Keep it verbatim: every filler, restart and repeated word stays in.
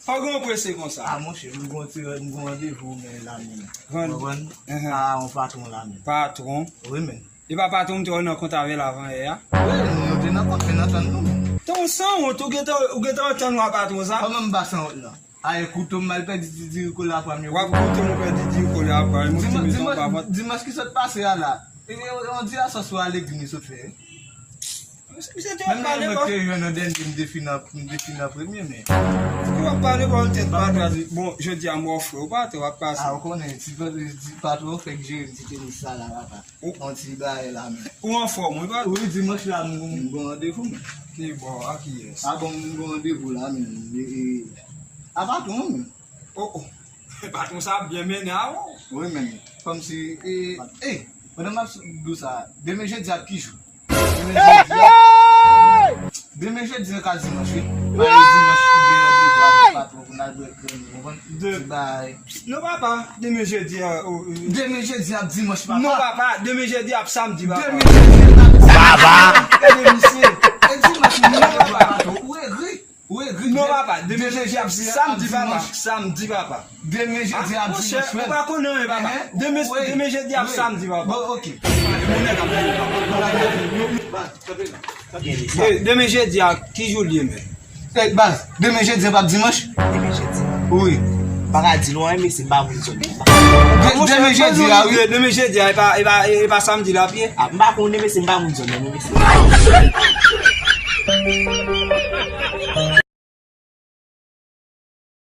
Fò gen yon prese konsa. A monchè, m gon ti, m gon randevou men la menm. Konprann? A yon patwon la menm. Patwon? Wi men. E pa patwon m te wè nan kont avè l avan yè a? Wi, nou te nan kont men n antann nou menm. Ton sanwont, ou gentan, ou gentan antann w a patwon sa? Kòman m pa sanwont la? A e kouto m al pèdi ti diri kole a pwa m yo. W ap kouto m pèdi diri kole a pwa m. Yon ti mezon pa vant. Dimanch ki sot pase a la. E, e, on di a sòs ou ale gri sot fè. Misye te ap pale bò. Menm lè mwen te jwenn an dènye, m te fin an, m te fin an premye, men. Ou ap pale bò, tèt pa dwat. Bon, jodi a m wè w frè, ou pa te w ap pase. A, ou konnen, ti, ti patwon fèk jere m ti tenis sa la, papa. On ti bagay la, men. Ou anfòm, wi, pa? Wi, dimanch la, m, m gon randevou, men. Ki bò, a kiyès? A bon, m gon randevou la, men. E, e, a patwon, men. Oh, oh. Patwon sa ap byen mennen a ou. Wi, men. Kòmsi, e, e, pandan m ap di w sa, demen jedi ap ki jou? Demen jedi a. Demen jedi an ka dimanch, wi. Paske dimanch ou gen randevou avèk patwon pou n al bwè krèm, ou konprann? Ti bay. Non, papa, demen jedi a, o, o. Demen jedi ap dimanch, papa. Non, papa, demen jedi ap samdi, papa. Demen jedi ap samdi. Papa! Gade misye. E dimanch ou gen randevou avèk patwon. Ou egri. Ou egri. Non, papa, demen jedi ap samdi, papa. Samdi, papa. Demen jedi ap dimanch, frè m. Ou pa konnen anyen, papa. Demen, demen jedi ap samdi, papa. Bon, ok. Demen jedi a, ki jou l ye menm? Ey, baz, demen jedi a p ap dimanch? Demen jedi a? Wi. M pa ka di l anyen, mesye, m pa moun zòn nan. Demen jedi a, wi. Demen jedi a, e pa, e pa, e pa samdi l ap ye? A, m pa konnen, mesye, m pa moun zòn nan, non, mesye.